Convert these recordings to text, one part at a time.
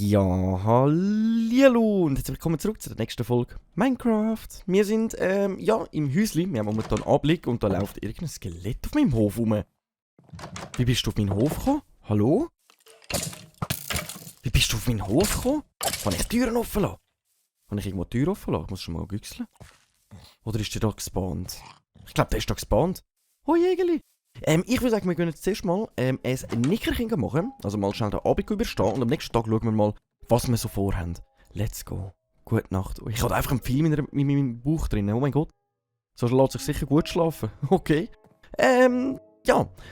Ja, hallihallo und herzlich willkommen zurück zu der nächsten Folge Minecraft. Wir sind, ja, im Häusli. Wir haben momentan Anblick und da läuft irgendein Skelett auf meinem Hof rum. Wie bist du auf meinen Hof gekommen? Hallo? Wie bist du auf meinen Hof gekommen? Kann ich Türen offen lassen? Kann ich irgendwo die Tür offen lassen? Ich muss schon mal güchseln. Oder ist der da gespawnt? Ich glaube, der ist da gespawnt. Oh Jägerli. Ich würde sagen, wir gehen jetzt zuerst mal ein Nickerchen machen. Also mal schnell den Abend überstehen und am nächsten Tag schauen wir mal, was wir so vorhaben. Let's go. Gute Nacht. Ich habe einfach viel in meinem Bauch drin. Oh mein Gott. So lässt sich sicher gut schlafen. Okay. Ja.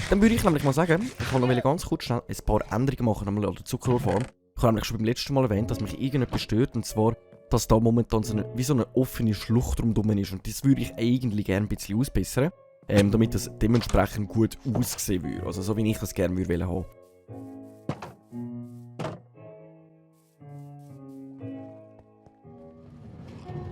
Dann würde ich nämlich mal sagen, ich kann noch ganz kurz schnell ein paar Änderungen machen an der Zuckerrohrfarm. Ich habe nämlich schon beim letzten Mal erwähnt, dass mich irgendetwas stört. Und zwar, dass da momentan wie so eine offene Schlucht rundherum ist. Und das würde ich eigentlich gerne ein bisschen ausbessern. Damit das dementsprechend gut aussehen würde. Also so wie ich das gerne würde haben.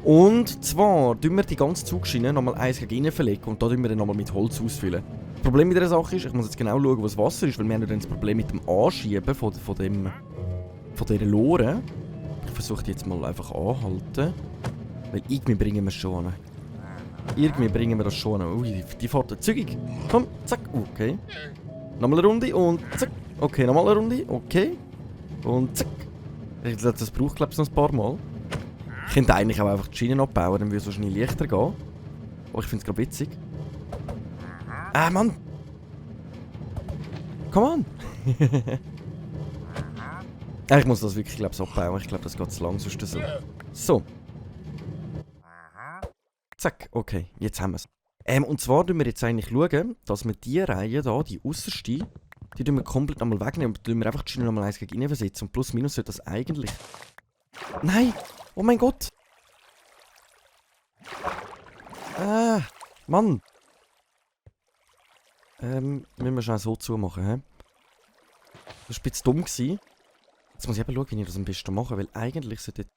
Und zwar tun wir die ganze Zugschiene nochmal eins gegen innen verlegen und da tun wir dann nochmal mit Holz ausfüllen. Das Problem mit dieser Sache ist, ich muss jetzt genau schauen, wo das Wasser ist, weil wir haben ja dann das Problem mit dem Anschieben von dieser Lore. Ich versuche die jetzt mal einfach anhalten. Weil irgendwie bringen wir es schon an. Irgendwie bringen wir das schon an. Ui, die fährt zügig. Komm, zack, okay. Nochmal eine Runde und zack. Okay, nochmal eine Runde, okay. Und zack. Ich glaube, das braucht, glaube ich, noch ein paar Mal. Ich könnte eigentlich auch einfach die Schienen abbauen, dann würde es wahrscheinlich leichter gehen. Aber ich finde es gerade witzig. Mann! Come on! Ich muss das wirklich, glaube ich, abbauen. Ich glaube, das geht zu lang, sonst so. So. Zack, okay, jetzt haben wir es. Und zwar schauen wir jetzt eigentlich schauen, dass wir die Reihe da, die äußerste, die tun wir komplett einmal wegnehmen und tun wir einfach die Schiene nochmal eins gegen innen versetzen. Und plus minus sollte das eigentlich... Nein! Oh mein Gott! Mann! Müssen wir schnell so zumachen, hä? Das war ein bisschen dumm gewesen. Jetzt muss ich eben schauen, wie ich das am besten mache, weil eigentlich sollte...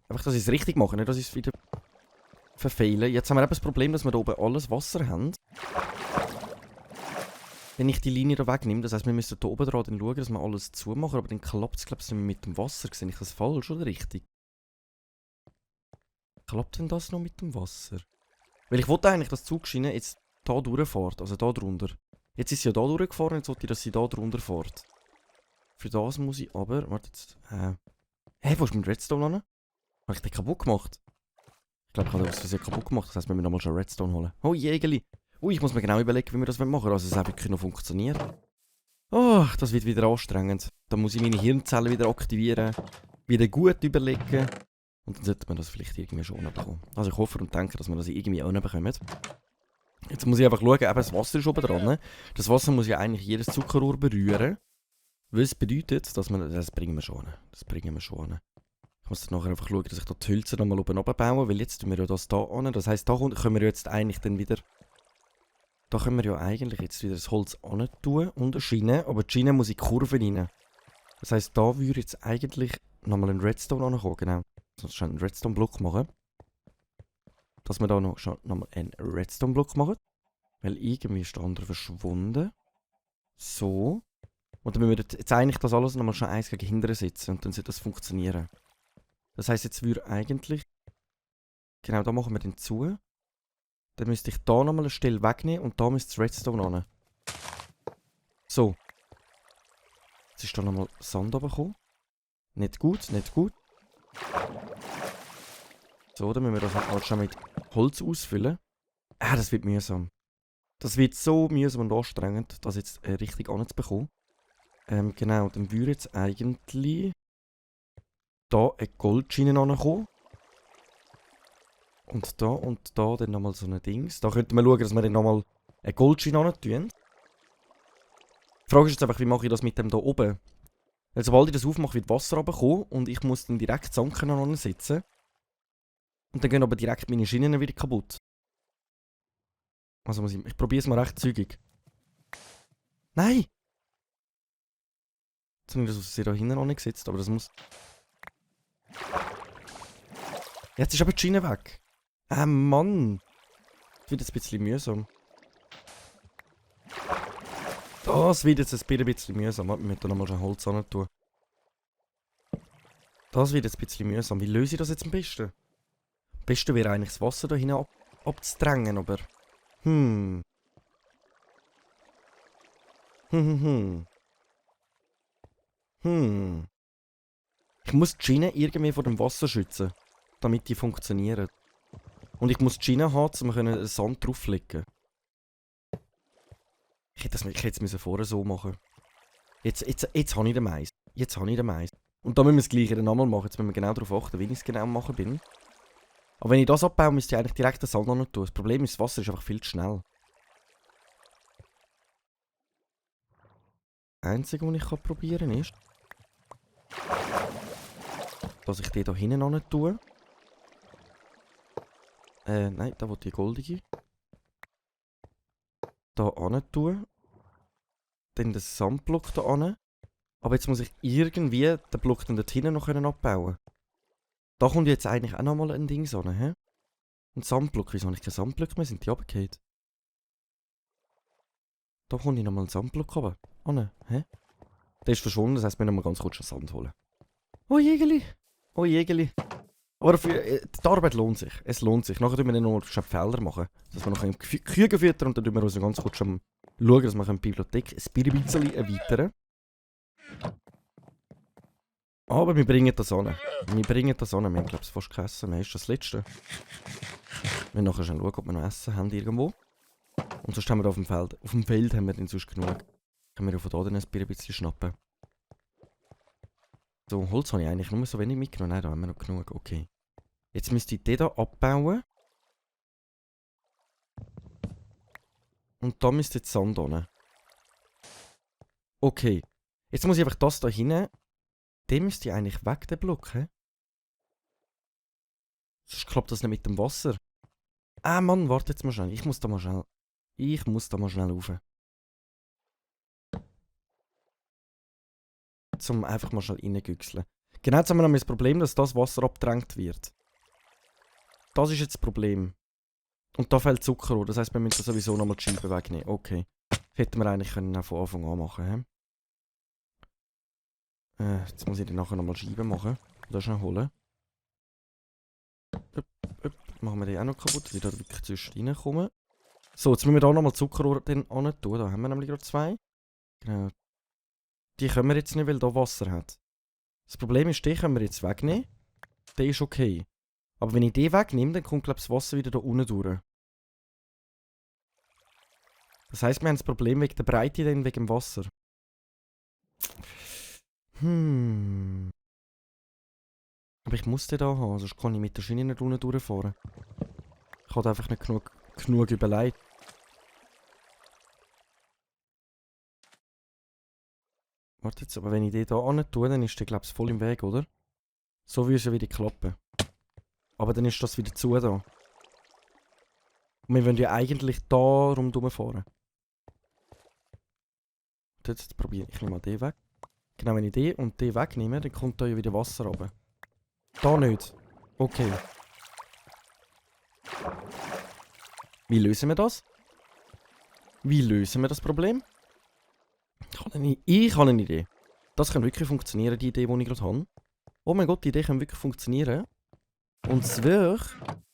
Einfach, dass ich es richtig mache, nicht dass ich es wieder verfehle. Jetzt haben wir eben das Problem, dass wir da oben alles Wasser haben. Wenn ich die Linie da wegnehme, das heisst, wir müssen da oben dran dann schauen, dass wir alles zumachen, aber dann klappt es, glaube ich, mit dem Wasser. Sehe ich das falsch oder richtig? Klappt denn das noch mit dem Wasser? Weil ich wollte eigentlich, dass die Zugschiene jetzt da durchfährt, also da drunter. Jetzt ist sie ja da durchgefahren, jetzt wollte ich, dass sie da drunter fährt. Für das muss ich aber... Warte jetzt... wo ist mein Redstone an? Habe ich den kaputt gemacht? Ich glaube, ich habe das Versehen kaputt gemacht. Das heisst, wir müssen nochmal schon Redstone holen. Oh, Jägerli. Ui, ich muss mir genau überlegen, wie wir das machen wollen. Also, es auch wirklich noch funktioniert. Oh, das wird wieder anstrengend. Da muss ich meine Hirnzellen wieder aktivieren. Wieder gut überlegen. Und dann sollte man das vielleicht irgendwie schon bekommen. Also, ich hoffe und denke, dass wir das irgendwie auch bekommen. Jetzt muss ich einfach schauen, eben, das Wasser ist oben dran. Das Wasser muss ja eigentlich jedes Zuckerrohr berühren. Was bedeutet, dass wir... Das bringen wir schon an. Das bringen wir schon an. Ich muss dann nachher einfach schauen, dass ich da die Hölzer nochmal oben abbaue, weil jetzt tun wir ja das da an. Das heisst, da können wir jetzt eigentlich dann wieder... Da können wir ja eigentlich jetzt wieder das Holz an tun und eine Schiene, aber die Schiene muss in die Kurve rein. Das heisst, da würde jetzt eigentlich nochmal ein Redstone ankommen, genau. Sonst schon einen Redstone-Block machen. Dass wir da noch schon nochmal einen Redstone-Block machen. Weil irgendwie ist der andere verschwunden. So. Und dann müssen wir jetzt eigentlich das alles nochmal schon eins gegen hinten setzen und dann sollte das funktionieren. Das heisst, jetzt würde eigentlich... Genau, da machen wir den zu. Dann müsste ich da nochmal eine Stelle wegnehmen und da müsste das Redstone ran. So. Jetzt ist da nochmal Sand runtergekommen. Nicht gut, nicht gut. So, dann müssen wir das halt schon mit Holz ausfüllen. Das wird mühsam. Das wird so mühsam und anstrengend, das jetzt richtig anzubekommen. Genau, dann würde jetzt eigentlich... da eine Goldschiene ankommen. Und da dann nochmal so ein Dings. Da könnten wir schauen, dass wir dann nochmal eine Goldschiene an tun. Die Frage ist jetzt einfach, wie mache ich das mit dem da oben? Weil sobald ich das aufmache, wird Wasser runterkommen und ich muss dann direkt Sanken ansetzen. Und dann gehen aber direkt meine Schienen wieder kaputt. Also muss ich probiere es mal recht zügig. Nein! Jetzt habe ich das aus da hinten noch nicht gesetzt, aber das muss... Jetzt ist aber die Schiene weg. Mann. Das wird jetzt ein bisschen mühsam. Das wird jetzt ein bisschen mühsam. Wir müssen da nochmal schon Holz ran tun. Das wird jetzt ein bisschen mühsam. Wie löse ich das jetzt am besten? Am besten wäre eigentlich das Wasser da hinein abzudrängen, aber... Ich muss die Schiene irgendwie vor dem Wasser schützen, damit die funktionieren. Und ich muss die Schiene haben, um den Sand drauflegen. Ich hätte es vorher so machen. Jetzt habe ich den Mais. Jetzt habe ich den Mais. Und da müssen wir das Gleiche dann nochmal machen. Jetzt müssen wir genau darauf achten, wie ich es genau machen bin. Aber wenn ich das abbaue, müsste ich eigentlich direkt den Sand noch nicht tun. Das Problem ist, das Wasser ist einfach viel zu schnell. Das Einzige, was ich probieren kann, ist, dass ich den hier hinten noch nicht tue. Nein, da will die goldige. Da hin tun. Dann den Sandblock da hin. Aber jetzt muss ich irgendwie den Block dann dort hinten noch abbauen. Da kommt jetzt eigentlich auch nochmal ein Ding so, hä? Ein Sandblock. Wieso habe ich keinen Sandblock mehr? Sind die runtergefallen? Da kommt ich nochmal einen Sandblock runter. Hä? Der ist verschwunden, das heisst, wir müssen noch mal ganz kurz den Sand holen. Oh Jägeli! Oh Jägeli! Aber dafür, die Arbeit lohnt sich. Es lohnt sich. Nachher tun wir dann noch schnell Felder machen. Dass wir noch Kühe füttern und dann tun wir uns ganz kurz schon schauen, dass wir die Bibliothek ein bisschen erweitern. Aber wir bringen das an. Wir haben, glaube ich, fast gegessen. Mehr ist das Letzte. Wir müssen nachher schon schauen, ob wir noch Essen haben irgendwo. Und sonst haben wir da auf dem Feld. Auf dem Feld haben wir dann sonst genug. Können wir von da dann ein bisschen schnappen. So, Holz habe ich eigentlich nur so wenig mitgenommen. Nein, da haben wir noch genug. Okay. Jetzt müsste ich den hier abbauen. Und da müsste jetzt Sand hin. Okay. Jetzt muss ich einfach das da hinten. Den müsste ich eigentlich weg, den Block, hä? Sonst klappt das nicht mit dem Wasser. Mann, warte jetzt mal schnell. Ich muss da mal schnell rauf. Zum einfach mal schnell reingüchseln. Genau, jetzt haben wir noch das Problem, dass das Wasser abgedrängt wird. Das ist jetzt das Problem. Und da fällt Zucker an. Das heisst, wir müssen sowieso nochmal die Scheibe wegnehmen. Okay. Das hätten wir eigentlich können auch von Anfang an machen können. Jetzt muss ich dann nachher nochmal Scheiben machen. Das schnell holen. Machen wir die auch noch kaputt, dass ich da wirklich zwischen reinkomme. So, jetzt müssen wir da nochmal Zuckerrohr dann tun. Da haben wir nämlich gerade 2. Genau. Die können wir jetzt nicht, weil da Wasser hat. Das Problem ist, den können wir jetzt wegnehmen. Der ist okay. Aber wenn ich den wegnehme, dann kommt, glaube ich, das Wasser wieder da unten durch. Das heisst, wir haben das Problem wegen der Breite, dann wegen dem Wasser. Aber ich muss den da haben, sonst kann ich mit der Schiene nicht unten durchfahren. Ich habe einfach nicht genug überlegt. Warte jetzt, aber wenn ich den da hin tue, dann ist der, glaube ich, voll im Weg, oder? So würde es ja wieder klappen. Aber dann ist das wieder zu da. Und wir wollen ja eigentlich da rumfahren. Jetzt probiere ich mal den weg. Genau, wenn ich den und den wegnehme, dann kommt da ja wieder Wasser runter. Da nicht. Okay. Wie lösen wir das? Wie lösen wir das Problem? Ich habe eine Idee. Das kann wirklich funktionieren, die Idee, die ich gerade habe. Oh mein Gott, die Idee kann wirklich funktionieren. Und zwar,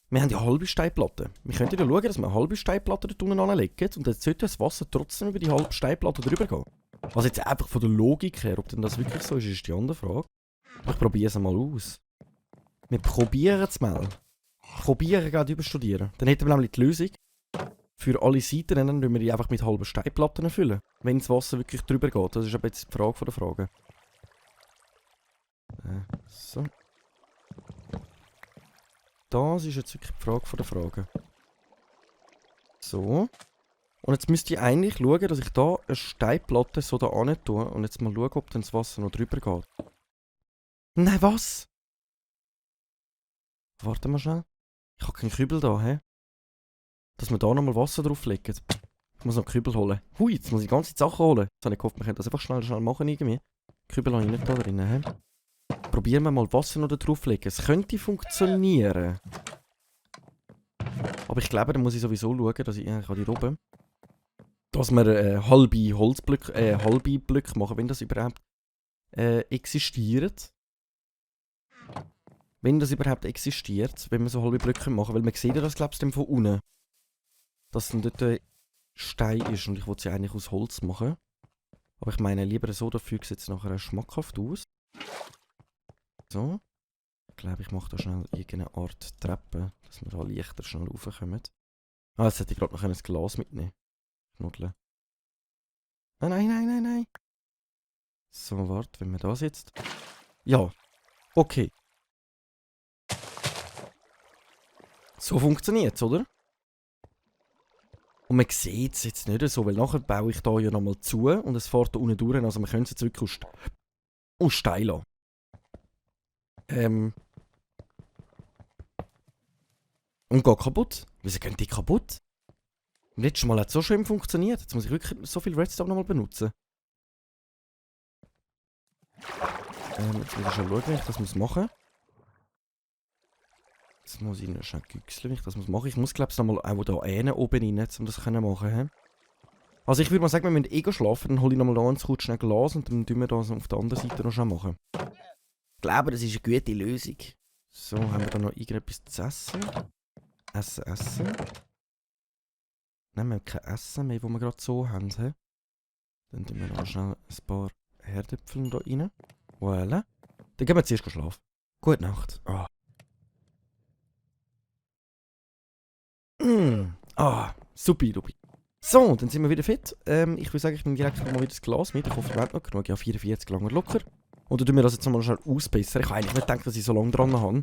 wir haben ja halbe Steinplatte. Wir könnten ja schauen, dass wir eine halbe Steinplatte dort unten anlegen und dann sollte das Wasser trotzdem über die halbe Steinplatte drüber gehen. Also jetzt einfach von der Logik her, ob denn das wirklich so ist, ist die andere Frage. Ich probiere es mal aus. Wir probieren es mal. Probieren gerade überstudieren. Dann hätten wir nämlich die Lösung. Für alle Seiten dann müssen wir die einfach mit halben Steinplatten füllen. Wenn das Wasser wirklich drüber geht. Das ist aber jetzt die Frage von der Frage. So. Das ist jetzt wirklich die Frage von der Frage. So. Und jetzt müsste ich eigentlich schauen, dass ich da eine Steinplatte so da hin tue. Und jetzt mal schauen, ob dann das Wasser noch drüber geht. Nein, was? Warte mal schnell. Ich habe keinen Kübel da, hä? Dass wir da nochmal Wasser drauflegen. Ich muss noch einen Kübel holen. Hui, jetzt muss ich die ganze Sachen holen. Jetzt habe ich gehofft, wir können das einfach schnell machen irgendwie. Kübel habe ich nicht da drin, hä? Probieren wir mal Wasser noch da drauflegen. Es könnte funktionieren. Aber ich glaube, da muss ich sowieso schauen, dass ich eigentlich hier oben... Dass wir halbe Holzblöcke, halbe Blöcke machen, wenn das überhaupt existiert. Wenn das überhaupt existiert, wenn wir so halbe Blöcke machen, weil man sieht ja das, glaube ich, von unten. Dass dann dort Stein ist und ich wollte sie eigentlich aus Holz machen. Aber ich meine, lieber so, dafür sieht es nachher schmackhaft aus. So. Ich glaube, ich mache da schnell irgendeine Art Treppe, dass wir da leichter schnell raufkommen. Ah, jetzt hätte ich gerade noch ein Glas mitnehmen. Knuddeln. Nein, nein, nein, nein, nein. So, warte, wenn wir das jetzt... Ja, okay. So funktioniert es, oder? Und man sieht es jetzt nicht so, weil nachher baue ich da ja nochmal zu und es fährt da unten durch, also wir können es jetzt wirklich aus Stein lassen. Und geht kaputt. Wieso gehen die kaputt? Letztes Mal hat es so schön funktioniert. Jetzt muss ich wirklich so viel Redstone nochmal benutzen. Jetzt muss ich schon schauen, wie ich das machen muss. Jetzt muss ich noch schnell güchseln, wie ich das machen muss. Ich muss, glaube ich, nochmal auch da oben rein, um das zu machen. Also ich würde mal sagen, wir müssen eh schlafen, dann hole ich nochmal da ganz kurz schnell Glas und dann tun wir das auf der anderen Seite noch schnell machen. Ich glaube, das ist eine gute Lösung. So, haben wir da noch irgendetwas zu essen? Essen. Nein, wir haben kein Essen mehr, das wir gerade so haben. Dann tun wir noch schnell ein paar Herdäpfel da rein. Voilà. Dann gehen wir zuerst schlafen. Gute Nacht. Ah. Supi. So, dann sind wir wieder fit. Ich würde sagen, ich nehme direkt mal wieder das Glas mit. Ich hoffe, wir haben noch genug. Ja, 44 lange locker. Oder tun wir das jetzt mal schnell ausbessern? Ich habe eigentlich nicht gedacht, dass ich so lange dran habe.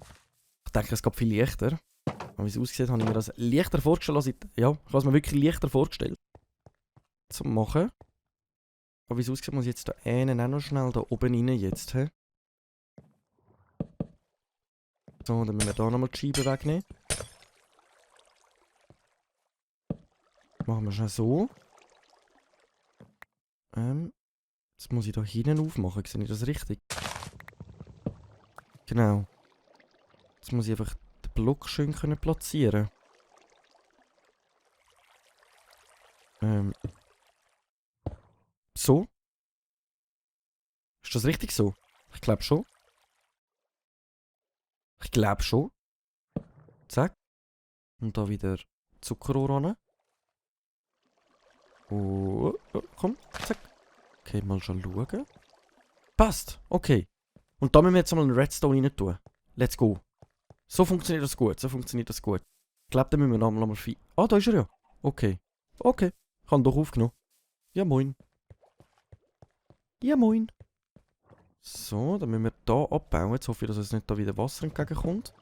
Ich denke, es geht viel leichter. Aber wie es aussieht, habe ich mir das leichter vorgestellt. Also, ja, ich habe es mir wirklich leichter vorgestellt. Zum Machen. Aber wie es aussieht, muss ich jetzt da einen auch noch schnell da oben rein jetzt. He? So, dann müssen wir da nochmal die Scheibe wegnehmen. Machen wir schnell so. Jetzt muss ich da hinten aufmachen. Sehe ich das richtig? Genau. Jetzt muss ich einfach den Block schön platzieren. So. Ist das richtig so? Ich glaube schon. Zack. Und da wieder Zuckerrohr ran. Oh, komm, zack. Okay, mal schon schauen. Passt, okay. Und da müssen wir jetzt mal einen Redstone rein tun. Let's go. So funktioniert das gut, Ich glaube, da müssen wir nochmal viel... Ah, da ist er ja. Okay. Ich habe ihn doch aufgenommen. Ja, moin. So, dann müssen wir da abbauen. Jetzt hoffe ich, dass uns nicht da wieder Wasser entgegenkommt.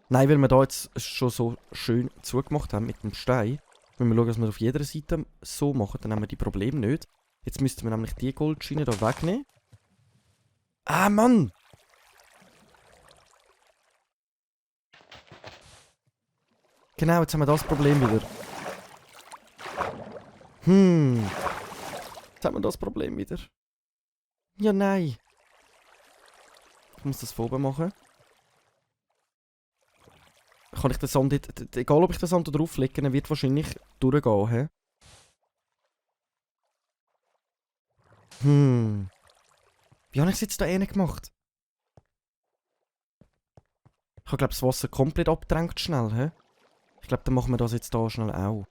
Nein, weil wir da jetzt schon so schön zugemacht haben mit dem Stein. Wenn wir schauen, dass wir auf jeder Seite so machen, dann haben wir die Probleme nicht. Jetzt müssten wir nämlich die Goldschiene da wegnehmen. Ah, Mann! Genau, jetzt haben wir das Problem wieder. Jetzt haben wir das Problem wieder. Ja, nein. Ich muss das von oben machen. Kann ich den Sand nicht... Egal, ob ich den Sand da drauflege, er wird wahrscheinlich durchgehen, hä? Wie habe ich es jetzt da gemacht? Ich habe, glaube das Wasser komplett abgedrängt schnell, hä? Ich glaube, dann machen wir das jetzt da schnell auch.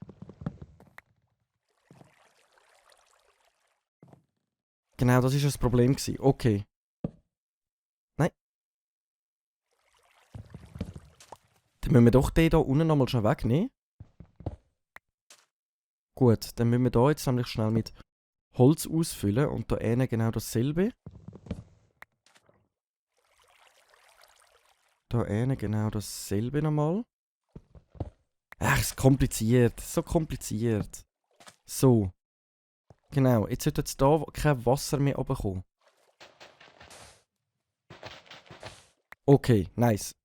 Genau, das war das Problem. Okay. Nein. Dann müssen wir doch den hier unten nochmal schon wegnehmen. Gut, dann müssen wir da jetzt nämlich schnell mit Holz ausfüllen und da genau dasselbe. Da genau dasselbe nochmal. Ach, ist kompliziert. So kompliziert. So. Genau, jetzt sollte jetzt da kein Wasser mehr runterkommen. Okay, nice.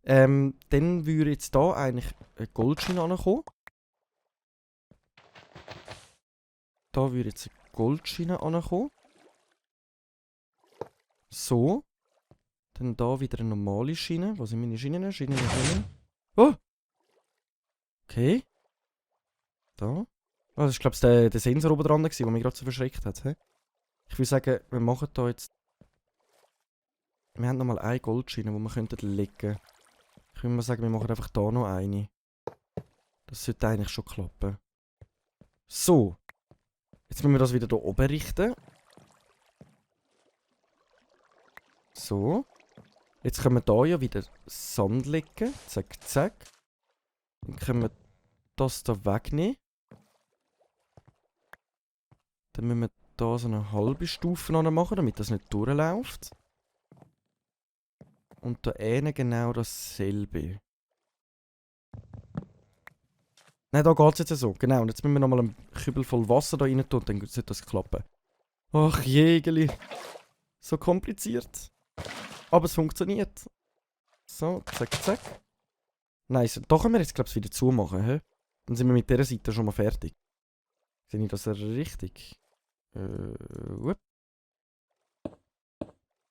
Dann würde jetzt da eigentlich eine Goldschiene ankommen. Da würde jetzt eine Goldschiene ankommen. So. Dann da wieder eine normale Schiene. Wo sind meine Schienen? Schienen. Oh! Okay. Da. Oh, das ist, glaube ich, der Sensor oben dran, der mich gerade so verschreckt hat. He? Ich würde sagen, wir machen da jetzt... Wir haben nochmal eine Goldschiene, die wir könnten legen. Ich würde mal sagen, wir machen einfach da noch eine. Das sollte eigentlich schon klappen. So. Jetzt müssen wir das wieder hier oben richten. So. Jetzt können wir hier ja wieder Sand legen. Zack, zack. Dann können wir das hier wegnehmen. Dann müssen wir hier so eine halbe Stufe noch machen, damit das nicht durchläuft. Und da hinten genau dasselbe. Nein, da geht es jetzt so. Genau, und jetzt müssen wir nochmal einen Kübel voll Wasser da rein tun, dann sollte das klappen. Ach, Jägeli. So kompliziert. Aber es funktioniert. So, zack, zack. Nice. Da können wir jetzt, glaube ich, wieder zumachen. He? Dann sind wir mit dieser Seite schon mal fertig. Sehe ich das richtig?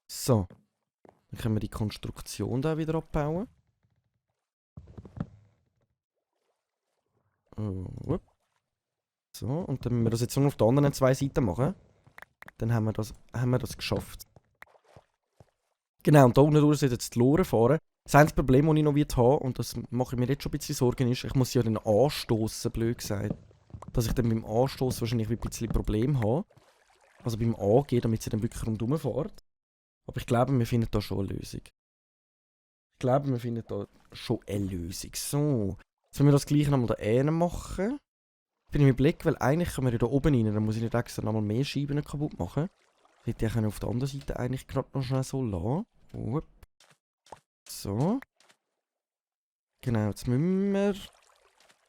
So. Dann können wir die Konstruktion da wieder abbauen. So, und dann müssen wir das jetzt nur auf den anderen zwei Seiten machen. Dann haben wir das geschafft. Genau, und da unten durch sollte jetzt die Lore fahren. Das einzige Problem, das ich noch habe, und das mache ich mir jetzt schon ein bisschen Sorgen, ist, ich muss ja dann anstoßen, blöd gesagt. Dass ich dann beim Anstoßen wahrscheinlich ein bisschen Probleme habe. Also beim Angehen, damit sie dann wirklich rundherum fährt. Aber ich glaube, wir finden da schon eine Lösung. So, jetzt müssen wir das gleiche nochmal da hinten machen. Bin ich mit Blick, weil eigentlich können wir ja da oben rein, dann muss ich nicht extra nochmal mehr Scheiben kaputt machen. Das hätte ich auf der anderen Seite eigentlich gerade noch schnell so lassen. So. Genau, jetzt müssen wir...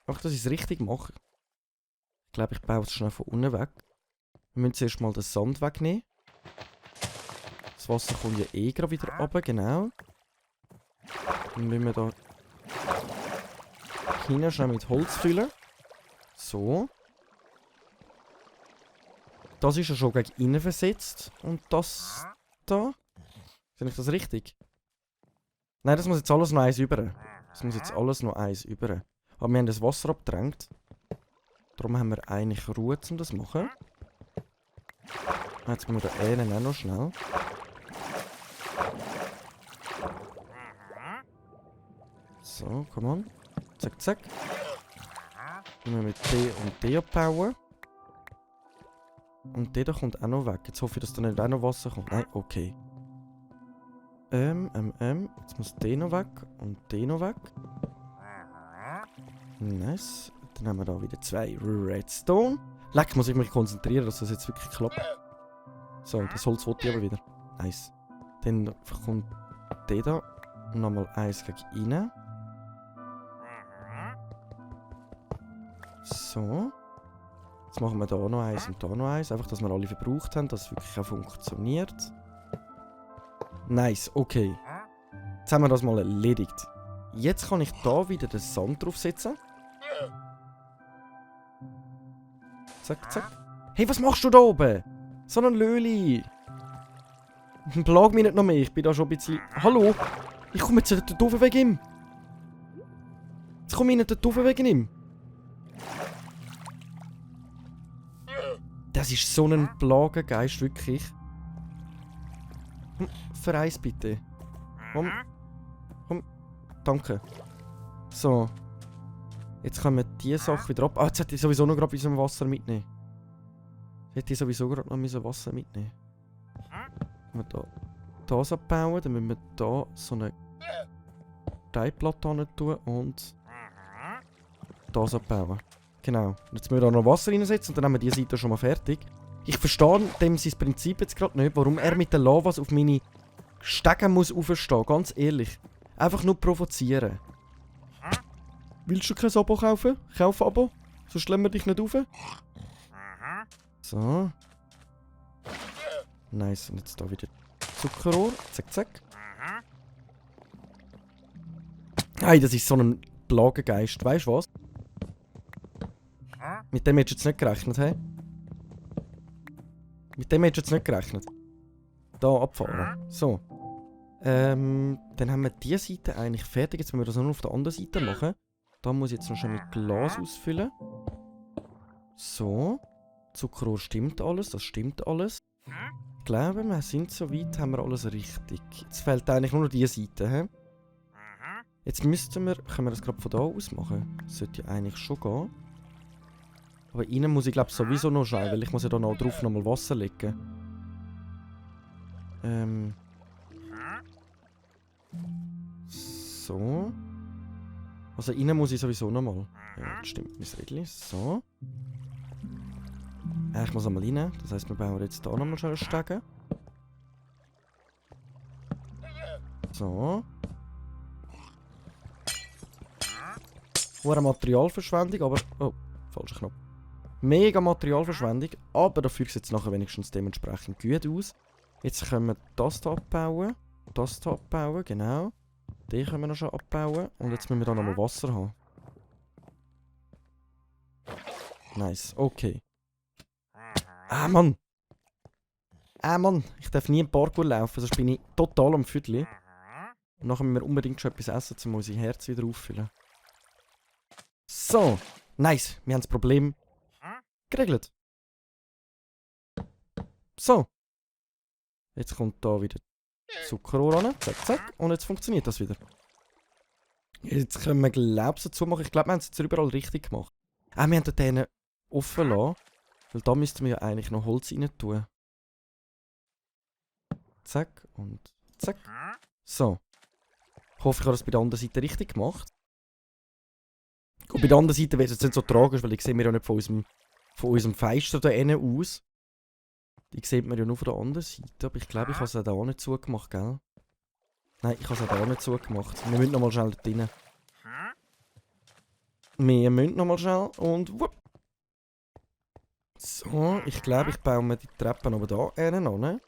Ach, dass ich es richtig mache. Ich glaube, ich baue es schnell von unten weg. Wir müssen zuerst mal den Sand wegnehmen. Das Wasser kommt ja eh gerade wieder runter, genau. Dann müssen wir da hinten schnell mit Holz füllen. So. Das ist ja schon gegen innen versetzt. Und das da. Sehe ich das richtig? Nein, das muss jetzt alles noch eins über. Aber wir haben das Wasser abgedrängt. Darum haben wir eigentlich Ruhe, um das zu machen. Jetzt müssen wir da hinten auch noch schnell. So, komm on. Zack, zack. Dann müssen wir mit D und D abbauen. Und der da kommt auch noch weg. Jetzt hoffe ich, dass da nicht auch noch Wasser kommt. Nein, okay. Jetzt muss der noch weg und der noch weg. Nice. Dann haben wir da wieder 2 Redstone. Leck, muss ich mich konzentrieren, dass das jetzt wirklich klappt. So, das Holz wollte ich aber wieder. Nice. Dann kommt der da nochmal eins gegen rein. So. Jetzt machen wir da noch eins und da noch eins. Einfach, dass wir alle verbraucht haben, dass es wirklich auch funktioniert. Nice, okay. Jetzt haben wir das mal erledigt. Jetzt kann ich da wieder den Sand draufsetzen. Zack, zack. Hey, was machst du da oben? So ein Löli. Plag mich nicht noch mehr, ich bin da schon ein bisschen... Hallo? Ich komme jetzt nicht rauf wegen ihm. Jetzt komme ich nicht rauf wegen ihm. Das ist so ein Plagengeist, wirklich. Vereis bitte. Komm. Danke. So. Jetzt können wir diese Sache wieder ab... Ah, jetzt hätte ich sowieso noch gerade ein bisschen Wasser mitnehmen. Dann müssen wir da das abbauen, dann müssen wir da so eine Steinplatte hin tun und das abbauen. Genau. Und jetzt müssen wir da noch Wasser reinsetzen und dann haben wir diese Seite schon mal fertig. Ich verstehe dem sein Prinzip jetzt gerade nicht, warum er mit der Lavas auf meine Stege muss aufstehen, ganz ehrlich. Einfach nur provozieren. Willst du kein Abo kaufen? Kauf Abo, sonst lassen wir dich nicht rauf. So. Nice, und jetzt da wieder Zuckerrohr. Zack, zack. Hey, das ist so ein Plagengeist, weißt du was? Mit dem hättest du jetzt nicht gerechnet, hey? Mit dem hättest du jetzt nicht gerechnet. Da abfahren. So. Dann haben wir diese Seite eigentlich fertig. Jetzt müssen wir das nur auf der anderen Seite machen. Da muss ich jetzt noch schnell mit Glas ausfüllen. So. Zuckerrohr stimmt alles, das stimmt alles. Ich glaube, wir sind soweit, haben wir alles richtig. Jetzt fehlt eigentlich nur noch diese Seite. He? Jetzt können wir das gerade von da aus machen. Das sollte ja eigentlich schon gehen. Aber innen muss ich glaube sowieso noch schauen, weil ich muss ja da noch drauf nochmal Wasser legen. So. Also innen muss ich sowieso nochmal. Ja, das stimmt, mein Rädchen. So. Ich muss einmal rein. Das heisst, wir bauen jetzt hier nochmal schnell einen Stegen. So. Hohe Materialverschwendung, aber... Oh, falscher Knopf. Mega Materialverschwendung, aber dafür sieht es nachher wenigstens dementsprechend gut aus. Jetzt können wir das hier abbauen. Das hier abbauen, genau. Den können wir noch schon abbauen. Und jetzt müssen wir da nochmal Wasser haben. Nice, okay. Mann! Mann! Ich darf nie im Parkour laufen, sonst bin ich total am Viertel. Und nachher müssen wir unbedingt schon etwas essen, um unser Herz wieder auffüllen. So! Nice! Wir haben das Problem geregelt. So! Jetzt kommt da wieder Zuckerrohr ran. Zack, zack. Und jetzt funktioniert das wieder. Jetzt können wir, glaube ich, dazu machen. Ich glaube, wir haben es jetzt überall richtig gemacht. Wir haben den offen lassen. Weil da müssten wir ja eigentlich noch Holz rein tun. Zack und zack. So. Ich hoffe, ich habe das bei der anderen Seite richtig gemacht. Und bei der anderen Seite wird es jetzt nicht so tragisch, weil ich sehe mir ja nicht von unserem Fenster da innen aus. Die sieht man ja nur von der anderen Seite. Aber ich glaube, ich habe es auch da nicht zugemacht, gell? Nein, ich habe es auch da nicht zugemacht. Wir müssen nochmal schnell dort rein. Wir müssen nochmal schnell und wupp. So, ich glaube, ich baue mir die Treppen aber da hin an.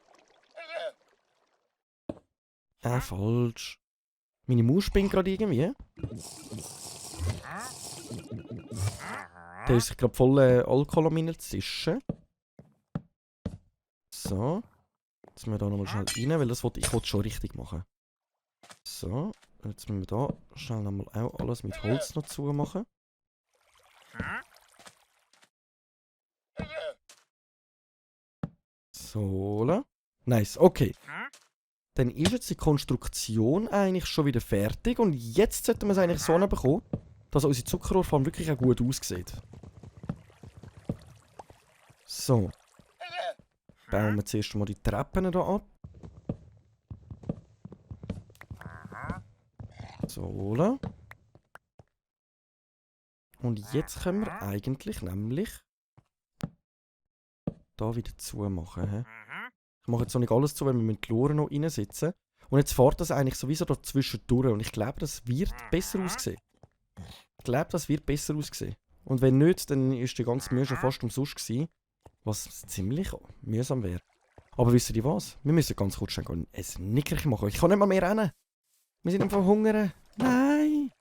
Falsch. Meine Maus spinnt gerade irgendwie. Da ist gerade voll Alkohol am reinzischen. So. Jetzt müssen wir da nochmal schnell rein, weil das ich wollte schon richtig machen. So. Jetzt müssen wir da schnell nochmal auch alles mit Holz noch zumachen. So. Nice, okay. Dann ist jetzt die Konstruktion eigentlich schon wieder fertig und jetzt sollten wir es eigentlich so bekommen, dass unsere Zuckerrohrfarm wirklich auch gut aussieht. So. Bauen wir zuerst mal die Treppen hier ab. So. Und jetzt können wir eigentlich nämlich da wieder zumachen. He? Ich mache jetzt noch nicht alles zu, weil wir mit die Loren noch reinsitzen. Und jetzt fährt das eigentlich sowieso da zwischendurch. Und ich glaube, das wird besser aussehen. Und wenn nicht, dann ist die ganze Mühe schon fast umsonst gewesen. Was ziemlich mühsam wäre. Aber wisst ihr was? Wir müssen ganz kurz ein Nickerchen machen. Ich kann nicht mal mehr rennen. Wir sind einfach hungern. Nein!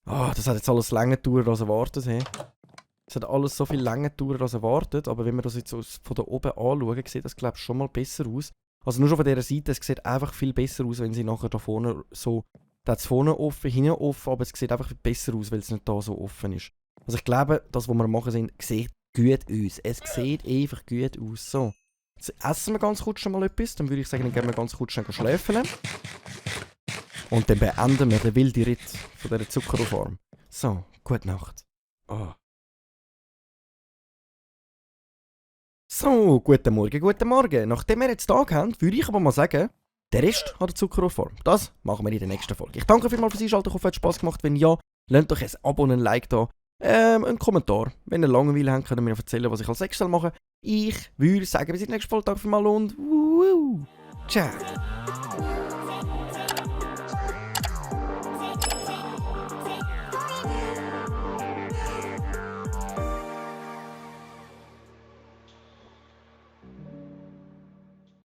Das hat jetzt alles länger gedauert als erwartet. He. Es hat alles so viel länger gedauert als erwartet. Aber wenn wir das jetzt von da oben anschauen, sieht das glaube ich schon mal besser aus. Also nur schon von dieser Seite, es sieht einfach viel besser aus, wenn sie nachher da vorne so... Da hat es vorne offen, hinten offen, aber es sieht einfach viel besser aus, weil es nicht da so offen ist. Also ich glaube, das, was wir machen, sieht gut aus. Es sieht einfach gut aus. So. Jetzt essen wir ganz kurz schon mal etwas. Dann würde ich sagen, dann gehen wir ganz kurz schnell schlafen. Und dann beenden wir den wilden Ritt von dieser Zuckerrohrfarm. So, gute Nacht. So, guten Morgen, guten Morgen. Nachdem wir jetzt Tag haben, würde ich aber mal sagen, der Rest hat der Zuckerrohrfarm. Das machen wir in der nächsten Folge. Ich danke vielmals fürs Einschalten. Ich hoffe, es hat Spass gemacht. Wenn ja, lasst euch ein Abo und ein Like da. Einen Kommentar. Wenn ihr Langeweile habt, könnt ihr mir erzählen, was ich als nächstes mache. Ich würde sagen, bis in der nächsten Folge. Danke vielmals und ciao.